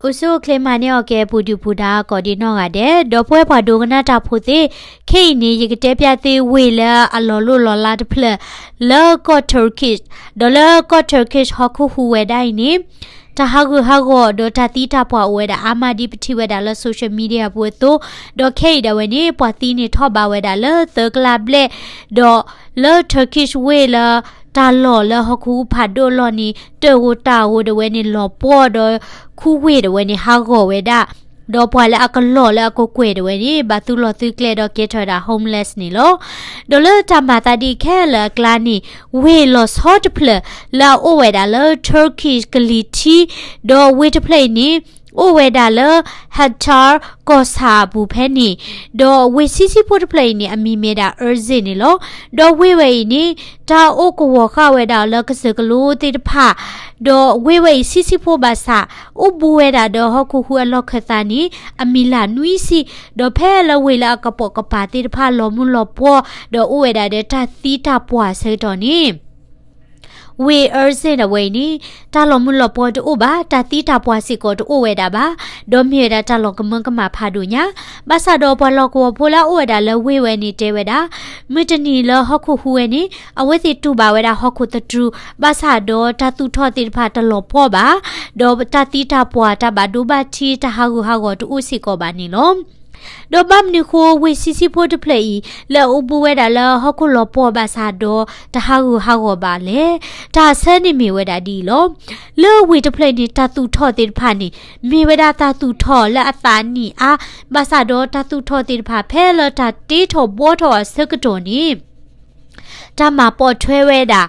အိၣ်ဆူၣ်အိၣ်ချ့မၤန့ၢ်အီၤကဲ ပူၤဒုၣ်ပူၤဒါကိးဒံနီၢ်ဂၤဒဲး, ဒီပုၢ်ဝဲၢ်ပှၤဒိကနၣ်တၢ်ဖိသ့ၣ်, ခဲအံၤန့ၣ် ယကတဲပျၢ်သုဝ့ၢ်လၢအလီၤလိၢ်လီၤလးတဖျၢၣ် လၢကီၢ် Turkish, ဒီးလၢကီၢ် Turkish ဟီၣ်ခိၣ်ဟူးဝဲဒၣ်အံၤန့ၣ် တၢ်ဟးဂူာ်ဟးဂီၤဒီးတၢ်သံတၢ်ပှၢ်အိၣ်ဝဲဒၣ်အါမးဒ်ပထံၣ်ဝဲဒၣ်လၢ social media ပူၤအသိး, ဒီးခဲအံၤဒၣ်ဝဲန့ၣ် ပှၤသံန့ၣ်ထီၣ်ဘးဝဲဒၣ်လၢသၢကလးဘျဲၣ်, ဒီးလၢ Turkish ဝ့ၢ်လၢ တၢ်လီၢ်လၢဟီၣ်ခိၣ်ဟူးဖးဒိၣ်အလီၢ်န့ၣ် တၢ်ဂိၢ်တၢ်ဂီၤဒၣ်ဝဲန့ၣ်လီၤပှီၢ်ဒီး ခူဝ့ၢ်ဒၣ်ဝဲန့ၣ်ဟးဂီၤဝဲဒၣ်, ဒီးပှၤလၢအကလီၢ်လၢအကကွဲၢ်ဒၣ်ဝဲန့ၣ် ဘၣ်သူၣ်လီၤသုကျဲဒီးကဲထီၣ်ဝဲဒၣ် homeless န့ၣ်လီၤ. ဒီးလၢတၢ်မၤသးဒ်ခဲလၢာ်အကျါန့ၣ် ဝ့ၢ်လီၤဆီတဖျၢၣ်လၢအအိၣ်ဝဲဒၣ်လၢ Turkish ကလံၤထံး, ဒီးဝ့ၢ်တဖျၢၣ်အံၤန့ၣ် အိၣ်ဝဲဒၣ်လၢ Hatay ကီၢ်ဆၣ်အပူၤဖဲန့ၣ်, ဒီးဝ့ၢ်ဆံးဆံးဖိတဖျၢၣ်အံၤန့ၣ် အမံၤမ့ၢ်ဒၣ် Irzin န့ၣ်လီၤ. ဒီးဝ့ၢ်ဝဲအံၤန့ၣ် တၢ်အိၣ်ကဝီၤဃာ်ဝဲဒၣ်လၢကစၢၢ်ကလိသ့ၣ်တဖၣ်, ဒီးဝ့ၢ်ဝဲအံၤဆံးဆံးဖိဘၣ်ဆၣ် အိၣ်ဘူးဝဲဒၣ်ဒီးဟီၣ်ခိၣ်ဟူးအလီၢ်ခၢၣ်သးန့ၣ် အမံၤလၢ်နွံဆံ, ဒီးဖဲလၢဝ့ၢ်လၢအကပိာ်ကပၤသ့ၣ်တဖၣ်လီၤမူလီၤပှီၢ် ဒီးအိၣ်ဝဲဒၣ်ဒီးတၢ်သံတၢ်ပှၢ်အဆၢကတီၢ်န့ၣ် ဝ့ၢ် Irzin ဒၣ်ဝဲအံၤန့ၣ် တၢ်လီၤမူလီၤပှီၢ်တအိၣ်ဘၣ်, တၢ်သံတၢ်ပှၢ်စ့ၢ်ကီးတအိၣ်ဝဲဒၣ်ဘၣ်, ဒီးမ့ၢ်ဝဲဒၣ်တၢ်လီၤကမၢကမၣ်ဖးဒိၣ်ညါ, ဘၣ်ဆၣ်ဒီးပှၤလီၢ်ကဝီၤဖိလၢအအိၣ်ဝဲဒၣ်လၢဝ့ၢ်ဝဲန့ၣ်တဲဝဲဒၣ်, မုၢ်တနံၤလၢဟီၣ်ခိၣ်ဟူးဝဲန့ၣ် အဝဲသ့ၣ်တူၢ်ဘၣ်ဝဲဒၣ်ဟီၣ်ခိၣ်သတြူး, ဘၣ်ဆၣ်ဒီးတၢ်သူၣ်ထီၣ်သ့ၣ်တဖၣ်တလီၤပှီၢ်ဘၣ်, ဒီးတၢ်သံတၢ်ပှၢ်တၢ်ဘၣ်ဒိဘၣ်ထံးတၢ်ဟးဂူာ်ဟးဂီၤတအိၣ်စ့ၢ်ကီးဘၣ်န့ၣ်လီၤ. ဒီးဘၣ်မနုၤဃိဝ့ၢ်ဆံးဆံးဖိတဖျၢၣ်အံၤ လၢအအိၣ်ဘူးဝဲဒၣ်လၢဟီၣ်ခိၣ်လီၤပှီၢ်ဘၣ်ဆၣ်ဒီးတဟးဂူာ်ဟးဂီၤဘၣ်လဲၣ်. တၢ်အဆၢန့ၣ်မ့ၢ်ဝဲဒၣ်ဒ်အံၤလီၤ. လၢဝ့ၢ်တဖျၢၣ်အံၤန့ၣ် တၢ်သူၣ်ထီၣ်သ့ၣ်တဖၣ်န့ၣ် မ့ၢ်ဝဲဒၣ်တၢ်သူၣ်ထီၣ်လၢအသးနံၣ်အါ, ဘၣ်ဆၣ်ဒီးတၢ်သူၣ်ထီၣ်သ့ၣ်တဖၣ်ဖဲလၢတၢ်တ့ထီၣ်ဘှီထီၣ်အဆၢကတီၢ်န့ၣ် တၢ်မၤပိာ်ထွဲဝဲဒၣ်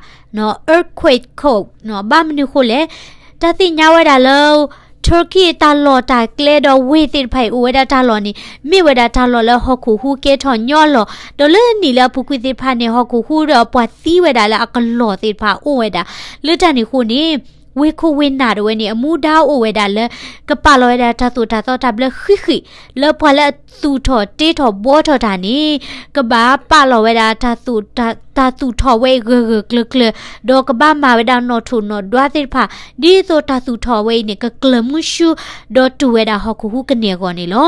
earthquake code ဘၣ်မနုၤဃိလဲၣ်, တၢ်သ့ၣ်ညါဝဲဒၣ်လၢ Turkey တၢ်လီၢ်တၢ်ကျဲဒီးဝ့ၢ်သ့ၣ်တဖၣ်အံၤအိၣ်ဝဲဒၣ်တၢ်လီၢ်န့ၣ် မ့ၢ်ဝဲဒၣ်တၢ်လီၢ်လၢဟီၣ်ခိၣ်ဟူးကဲထီၣ်ညီအလီၢ်, ဒီးလၢနံၣ်လၢအပူၤကွံာ်သ့ၣ်တဖၣ်န့ၣ် ဟီၣ်ခိၣ်ဟူးဒီးပှၤသံဝဲဒၣ်လၢအကလီၢ်သ့ၣ်တဖၣ်အိၣ်ဝဲဒၣ်, လၢတၢ်န့ၣ်အဃိန့ၣ် ဝ့ၢ်ခိၣ်ဝ့ၢ်နၢ်ဒၣ်ဝဲန့ၣ် အမူဒါအိၣ်ဝဲဒၣ်လၢ ကပာ်လီၤဝဲဒၣ်တၢ်သိၣ်တၢ်သီတၢ်ဘျၢဃံးဃံး လၢပှၤလၢအသူၣ်ထီၣ်တ့ထီၣ်ဘှီထီၣ်တၢ်န့ၣ် ကဘၣ်ပာ်လီၤဝဲဒၣ် တၢ်သူၣ်ထီၣ်ဝဲအံၤဂၢၢ်ဂၢၢ်ကျၢၤကျၢၤ, ဒီးကဘၣ်မၤဝဲဒၣ်နီၣ်ထိၣ်နီၣ်ဒွးသ့ၣ်တဖၣ် ဒ်သိးတၢ်သူၣ်ထီၣ်ဝဲအံၤန့ၣ် ကကျၢၤမူဆူ ဒီးတူၢ်ဝဲဒၣ်ဟီၣ်ခိၣ်ဟူးကန့ၢ်အဂီၢ်န့ၣ်လီၤ.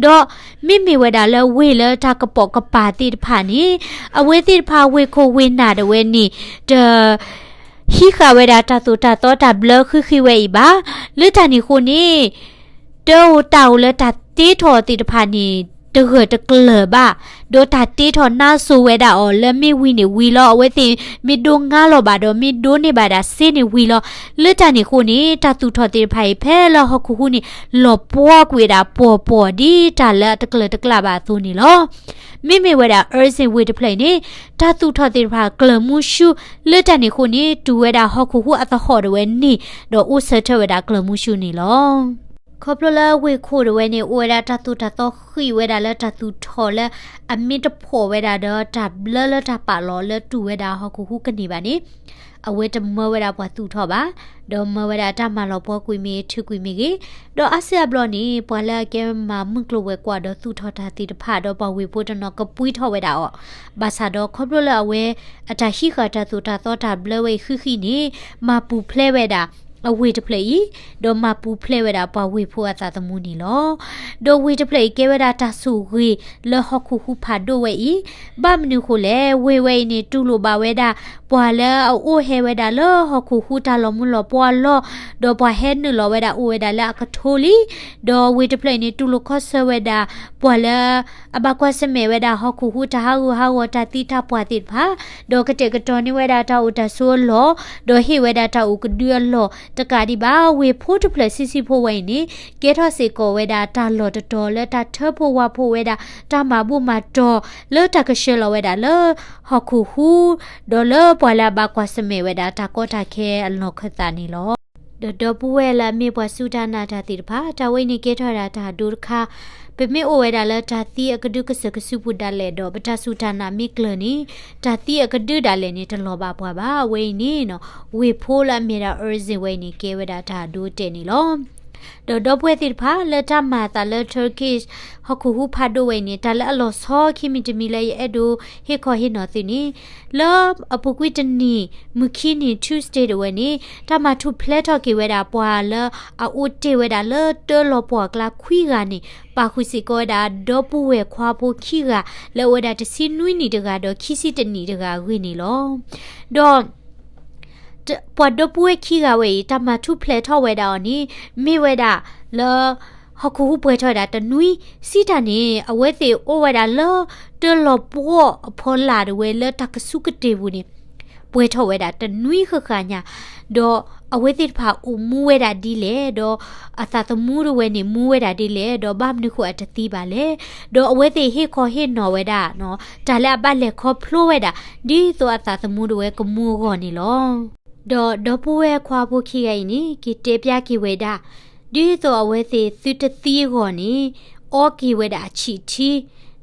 ဒီးမ့မ့ၢ်ဝဲဒၣ်လၢဝ့ၢ်လၢတၢ်ကပိာ်ကပၤသ့ၣ်တဖၣ်န့ၣ် အဝဲသ့ၣ်တဖၣ်ဝ့ၢ်ခိၣ်ဝ့ၢ်နၢ်ဒၣ်ဝဲန့ၣ် တ ဟံးဃာ်ဝဲဒၣ်တၢ်သိၣ်တၢ်သီတၢ်ဘျၢဃံးဃံးဝဲအံၤဘၣ်. လၢတၢ်န့ၣ်အဃိန့ၣ် တၢ်အိၣ်တၢ်အိၣ်လၢတၢ်တ့ထီၣ်သ့ၣ်တဖၣ်န့ၣ် တဂၢၢ်တကျၢၤဘၣ်, ဒီးတၢ်တ့ထီၣ်နါစိၤဝဲဒၣ်အီၤလၢမ့ၢ်ဝံၤန့ၣ်ဝံၤလီၤ, အဝဲသ့ၣ်မ့ၢ်ဒိးငါလီၤဘၣ်ဒီးမ့ၢ်ဒိးန့ၢ်ဘၣ်ဒၣ်စ့န့ၣ်ဝံၤလီၤ. လၢတၢ်န့ၣ်အဃိန့ၣ် တၢ်သူၣ်ထီၣ်သ့ၣ်တဖၣ်အံၤ ဖဲလၢဟီၣ်ခိၣ်ဟူးန့ၣ် လီၤပှီၢ်ကွံာ်ဝဲဒၣ်ပှီၢ်ပှီၢ်ဒ်တၢ်လၢအတကျၢၤတကျါဘၣ်အသိးန့ၣ်လီၤ. မ့မ့ၢ်ဝဲဒၣ် Irzin ဝ့ၢ်တဖျၢၣ်အံၤန့ၣ် တၢ်သူၣ်ထီၣ်သ့ၣ်တဖၣ်ကျၢၤမူဆူ လၢတၢ်န့ၣ်အဃိန့ၣ် တူၢ်ဝဲဒၣ်ဟီၣ်ခိၣ်ဟူးအသဟီၣ်ဒၣ်ဝဲန့ၣ် ဒီးအိၣ်ဆၢထၢၣ်ဝဲဒၣ်ကျၢၤမူဆူန့ၣ်လီၤ. ခီဖျိလၢဝ့ၢ်ခိၣ်ဒၣ်ဝဲန့ၣ် အိၣ်ဝဲဒၣ်တၢ်သိၣ်တၢ်သီဃံးဝဲဒၣ်လၢတၢ်သူၣ်ထီၣ်လၢ အမ့ၢ်တဖှီၣ်ဝဲဒၣ်ဒီးတၢ်ဘျၢလၢတၢ်ပာ်လီၤလၢတူၢ်ဝဲဒၣ်ဟီၣ်ခိၣ်ဟူးကန့ၢ်ဘၣ်န့ၣ် အဝဲတမၢဝဲဒၣ်ပှၤသူၣ်ထီၣ်ဘၣ်, ဒီးမၢဝဲဒၣ်တၢ်မၤလီၤပှီၢ်ကွံာ်မ့ၢ် ထုးကွံာ်မ့ၢ်ဂ့ၤ, ဒီးအါစုအါဘျီန့ၣ် ပှၤလၢအကဲမၤမုၢ်ကျိၤဝဲၤကွာ်ဒီးသူၣ်ထီၣ်တၢ်သ့ၣ်တဖၣ်ဒီးပှၤဝ့ၢ်ဖိတနီၤကပှံထီၣ်ဝဲဒၣ်အီၤ, ဘၣ်ဆၣ်ဒီးခီဖျိလၢအဝဲ အတၢ်ဟံးဃာ်တၢ်သိၣ်တၢ်သီတၢ်ဘျၢဝဲအံၤဃံးဃံးန့ၣ် မၤပူၤဖျဲးဝဲဒၣ် အဝ့ၢ်တဖျၢၣ်အံၤ, ဒီးမၤပူၤဖျဲးဝဲဒၣ်ပှၤဝ့ၢ်ဖိအသးသမူန့ၣ်လီၤ. ဒီးဝ့ၢ်တဖျၢၣ်အံၤကဲဝဲဒၣ်တၢ်ဆိၣ်ဂ့ၤ လၢဟီၣ်ခိၣ်ဟူးဖးဒိၣ်ဝဲအံၤ, ဘၣ်မနုၤဃိလဲၣ်, ဝ့ၢ်ဝဲအံၤန့ၣ် တူၢ်လိာ်ဘၣ်ဝဲဒၣ် ပှၤလၢအအိၣ်ဟဲဝဲဒၣ်လၢဟီၣ်ခိၣ်ဟူးတၢ်လီၤမူလီၤပှီၢ်အလီၢ်, ဒီးပှၤဟဲနုာ်လီၤဝဲဒၣ်အိၣ်ဝဲဒၣ်လၢအကထိလံ, ဒီးဝ့ၢ်တဖျၢၣ်အံၤန့ၣ် တူၢ်လိာ်ခီဆၢဝဲဒၣ် ပှၤလၢ အဘၣ်ကွၢ်ဆၢၣ်မဲာ်ဝဲဒၣ်ဟီၣ်ခိၣ်ဟူးတၢ်ဟးဂူာ်ဟးဂီၤတၢ်သံတၢ်ပှၢ်သ့ၣ်တဖၣ်, ဒီးကတဲာ်ကတီၤန့ၢ်ဝဲဒၣ်တၢ်အိၣ်တၢ်ဆိးအလီၢ်, ဒီးဟ့ၣ်ဝဲဒၣ်တၢ်အိၣ်ကဒုအလီၢ်, တကးဒံးဘၣ် ဝ့ၢ်ဖိတဖျၢၣ်ဆံးဆံးဖိဝဲအံၤန့ၣ် ကဲထီၣ်စ့ၢ်ကီးဝဲဒၣ်တၢ်လီၢ်တတီၤလၢတၢ်ထၢဖှိၣ်ဝၣ်ဖှိၣ်ဝဲဒၣ် တၢ်မၤဘူၣ်မၤတီၤ လၢတၢ်ကဆှၢလီၤဝဲဒၣ်လၢဟီၣ်ခိၣ်ဟူး, ဒီးလၢပှၤလၢအဘၣ်ကွၢ်ဆၢၣ်မဲာ်ဝဲဒၣ်တၢ်ကီတၢ်ခဲအလီၢ်ခၢၣ်သးန့ၣ်လီၤ. ဒီးဒီပုၢ်ဝဲၢ်လၢအမ့ၢ်ပှၤစူၢ်တၢ်နာ်တၢ်သ့ၣ်တဖၣ်, တၢ်ဝဲအံၤန့ၣ်ကဲထီၣ်ဝဲဒၣ်တၢ်ဒိတခါ, ပမ့ၢ်အိၣ်ဝဲဒၣ်လၢတၢ်သံအကဒုကစၢၢ်ကစုပူၤဒၣ်လဲာ်ဒီး ပတၢ်စူၢ်တၢ်နာ်မ့ၢ်ကျၢၤန့ၣ်, တၢ်သံအကဒုဒၣ်လဲာ်န့ၣ် တလီၤဘၣ်ပှၤဘၣ်. အဝဲအံၤန့ၣ် ဝ့ၢ်ဖိလၢအမ့ၢ်ဒၣ် Irzin ဝဲအံၤန့ၣ် ကဲဝဲဒၣ်တၢ်ဒိတဲာ်န့ၣ်လီၤ. ဒီးဒီပုၢ်ဝဲၢ်သ့ၣ်တဖၣ်လၢတၢ်မၤအသးလၢ Turkish ဟီၣ်ခိၣ်ဟူးဖးဒိၣ်ဝဲအံၤန့ၣ် တၢ်လၢအလီၤဆီခံမံၤတမံၤလၢယအဲၣ်ဒိးဟ့ၣ်ခီဟ့ၣ်နီၤသုန့ၣ်, လၢအပူၤကွံာ်တနံၤ မုၢ်ခံနံၤ Tuesday တဝဲန့ၣ် တၢ်မၤထူၣ်ဖျဲးထီၣ်က့ၤဝဲဒၣ်ပှၤလၢအအိၣ်တ့ၢ်ဝဲဒၣ်လၢတၢလီၤပှီၢ်အကျါခွံဂၤန့ၣ် ပာ်ဃုာ်စ့ၢ်ကီးဝဲဒၣ်ဒီပုၢ်ဝဲၢ်ခွါဖိခံဂၤ လၢအဝဲဒၣ်တဆံနွံနံၣ်တဂၤဒီးခံဆံတနံၣ်တဂၤအဂ့ၢ်န့ၣ်လီၤ. ဒီး ပှၤဒီပုၢ်ဝဲၢ်ခံဂၤဝဲအံၤ တၢ်မၤထူၣ်ဖျဲးထီၣ်ဝဲဒၣ်အီၤန့ၣ် မ့ၢ်ဝဲဒၣ်လၢ ဟီၣ်ခိၣ်ဟူးပှဲၤထီၣ်ဝဲဒၣ်တနွံ, စံးတၢ်န့ၣ် အဝဲသ့ၣ်အိၣ်ဝဲဒၣ်လၢတၢလီၤပှီၢ်အဖီလာ်တဝဲလၢတၢ်ကစူၢ်ကတ့ၢ်ပူၤန့ၣ် ပှဲၤထီၣ်ဝဲဒၣ်တနွံဃၣ်ဃၣ်ညါ, ဒီးအဝဲသ့ၣ်တဖၣ်အိၣ်မူဝဲဒၣ်ဒ်လဲၣ်, ဒီးအသးသမူတဝဲန့ၣ် မူဝဲဒၣ်ဒ်လဲၣ်, ဒီးဘၣ်မနုၤဃိအတသံဘၣ်လဲၣ်, ဒီးအဝဲသ့ၣ်ဟ့ၣ်ခီဟ့ၣ်နီၤဝဲဒၣ် တၢ်လၢအဘၣ်လဲၤခီဖျိဝဲဒၣ် ဒ်သိးအသးသမူတဝဲကမူအဂီၢ်န့ၣ်လီၤ. ဒီးဒီပုၢ်ဝဲၢ်ခွါဖိခံဂၤအံၤန့ၣ် က့ၤတဲပျၢ်က့ၤဝဲဒၣ် ဒ်သိးအဝဲသ့ၣ်သုတသံအဂီၢ်န့ၣ် အီက့ၤဝဲဒၣ်အဆံးထံ,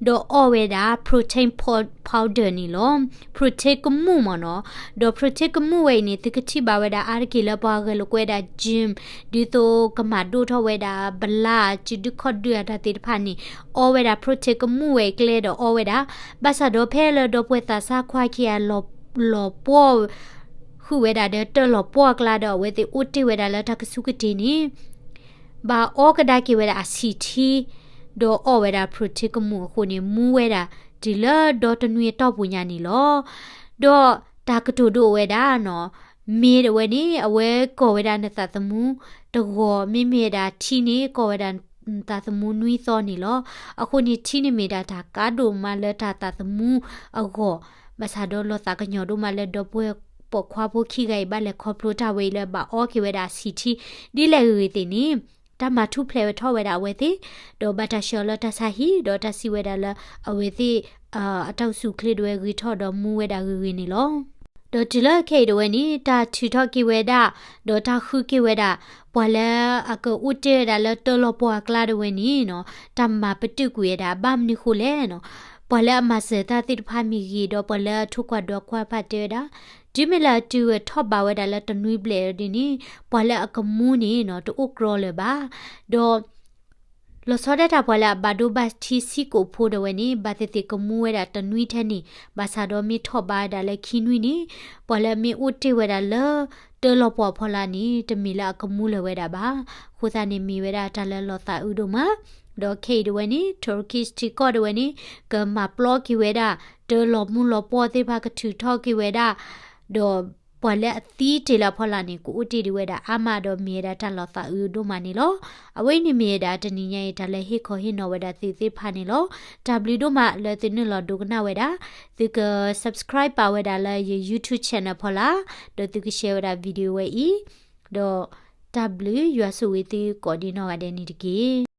ဒီးအီၣ်ဝဲဒၣ် protein pow- powder န့ၣ်လီၤ. protein ကမူၣ်မ့ၢ်နီၤ, ဒီး protein ကမူၣ်ဝဲအံၤန့ၣ် သုကထံၣ်ဘၣ်ဝဲဒၣ်အါတက့ၢ်လၢပှၤဂဲၤလိာ်ကွဲဒၣ် gym ဒ်သိးကမၤဒိၣ်ထီၣ်ဝဲဒၣ် ဘလၣ်စုဒုခီၣ်ဒုအတၢ်သ့ၣ်တဖၣ်န့ၣ် အီဝဲဒၣ် protein ကမူၣ်ဝဲအကျဲဒီးအီဝဲဒၣ်, ဘၣ်ဆၣ်ဒီးဖဲလၢဒီပုၢ်ဝဲၢ်သးစၢ်ခွါခံဂၤ လီၤပှီၢ် ဃုာ်ဝဲဒၣ်ဒီးတၢလီၤပှီၢ်အကျါဒီး အဝဲသ့ၣ်အိၣ်တ့ၢ်ဝဲဒၣ်လၢတၢ်ကစူၢ်ကတ့ၢ်န့ၣ် ဘၣ်အီကဒါက့ၤဝဲဒၣ်အဆံးထံ, ဒီးအီၣ်ဝဲဒၣ် protein ကမူၣ်အဃိန့ၣ် မူဝဲဒၣ်တုၤလၢဒီတနွံအတီၢ်ပူၤညါန့ၣ်လီၤ. ဒီးတၢ်ကတိၤဒိဝဲဒၣ်နီၤ, မ့ၢ်တဝဲန့ၣ် အဝဲကီၢ်ဝဲဒၣ်နသးသမူတဂီၤ, မ့မ့ၢ်ဒၣ်ထံန့ၣ် ကီၢ်ဝဲဒၣ်နသးသမူနွံသီန့ၣ်လီၤ. အဃိန့ၣ် ထံန့ၣ်မ့ၢ်ဒၣ်တၢ်ကါဒိၣ်မးလၢတၢ်သးသမူအဂီၢ်, ဘၣ်ဆၣ်ဒီးလီၤသးကညီၤဒိၣ်မးလၢဒီပုၢ်ဝဲၢ်ပိာ်ခွါဖိခံဂၤအံၤ ဘၣ်လဲၤခီဖျိတၢ်ဝဲအံၤလၢဘၣ်အီက့ၤဝဲဒၣ်အဆံးထံ ဒ်လဲၣ်ဂ့ၤဂ့ၤသ့ၣ်န့ၣ် တၢ်မၤထူၣ်ဖျဲးထီၣ်ဝဲဒၣ်အဝဲသ့ၣ်, ဒီးဘၣ်တၢ်ဆှၢအီၤလၢတၢ်ဆါဟံၣ်, ဒီးတၢ်စံးဝဲဒၣ်လၢအဝဲသ့ၣ် အတၢ်အိၣ်ဆူၣ်အိၣ်ချ့တဝဲဂ့ၤထီၣ်ဒီးမူဝဲဒၣ်ဂ့ၤဂ့ၤန့ၣ်လီၤ. ဒီးတုၤလၢခဲအံၤတဝဲန့ၣ် တၢ်ထုးထီၣ်က့ၤဝဲဒၣ်, ဒီးတၢ်ဃုက့ၤဝဲဒၣ် ပှၤလၢအကအိၣ်တ့ၢ်ဝဲဒၣ်လၢတၢလီၤပှီၢ်အကျါတဝဲန့ၣ်နီၤ, တၢ်မၤပတုာ်ကွံာ်ဝဲဒၣ် ဘၣ်မနုၤဃိလဲၣ်နီၤ, ပှၤလၢအမၤစၢၤတၢ်သ့ၣ်တဖၣ်မ့ၢ်ဂ့ၤ, ဒီးပှၤလၢအထိၣ်ကွၢ်ဒီးကွၢ်ဖးတဲဝဲဒၣ်, တုၤမ့ၢ်လၢအတုၤဝဲထီၣ်ဘးဝဲဒၣ်လၢတနွံဘျဲၣ်ဒ်န့ၣ် ပှၤလၢအကမူန့ၣ်နီၤ တအိၣ်ကြီလၢၤဘၣ်. ဒီး လီၤဆီဒၣ်တၢ်ပှၤလၢအဘၣ်ဒိဘၣ်ထံဆံးကိာ်ဖိဒၣ်ဝဲန့ၣ် ဘၣ်သ့ၣ်သ့ၣ်ကမူဝဲဒၣ်တနွံထဲန့ၣ်, ဘၣ်ဆၣ်ဒီးမ့ၢ်ထီၣ်ဘးဝဲဒၣ်လၢခံနွံန့ၣ်, ပှၤလၢအမ့ၢ်အိၣ်တ့ၢ်ဝဲဒၣ်လၢတၢလီၤပှီၢ်အဖီလာ်န့ၣ် တမ့ၢ်လၢအကမူလၢၤဝဲဒၣ်ဘၣ်. အဃိသတးန့ၣ် မ့ၢ်ဝဲဒၣ်တၢ်လၢလီၤသးအုးဒိၣ်မး, ဒီးခဲအံၤတဝဲန့ၣ် Turkish ထံကီၢ်ဒၣ်ဝဲန့ၣ် ကမၤပျီက့ၤဝဲဒၣ် တၢလီၤမူလီၤပှီၢ်သ့ၣ်တဖၣ်ကထုးထီၣ်က့ၤဝဲဒၣ်, ဒီး ပှၤလၢအသံတ့ၢ်လၢအဖီလာ်န့ၣ် ကအိၣ်တ့ၢ်ဒံးဝဲဒၣ်အါမး ဒီးမ့ၢ်ဝဲဒၣ်တၢ်လီၤသးအုးဒိၣ်မးန့ၣ်လီၤ. အဝဲအံၤန့ၣ်မ့ၢ်ဝဲဒၣ်တနံၤညါအံၤ တၢ်လၢဟ့ၣ်ခီဟ့ၣ်နီၤဝဲဒၣ်သုသ့ၣ်တဖၣ်န့ၣ်လီၤ. တၢ်ဘျုးဒိၣ်မးလၢသုနုာ်လီၤဒိကနၣ်ဝဲဒၣ်, သုက subscribe ပာ်ဝဲဒၣ်လၢယ YouTube channel ဖီလာ်, ဒီးသုက share ဝဲဒၣ် video ဝဲအံၤ, ဒီးတၢ်ဘျုးယွၤဆိၣ်ဂ့ၤသုကိးဒံနီၢ်ဂၤဒဲးန့ၣ်တက့ၢ်.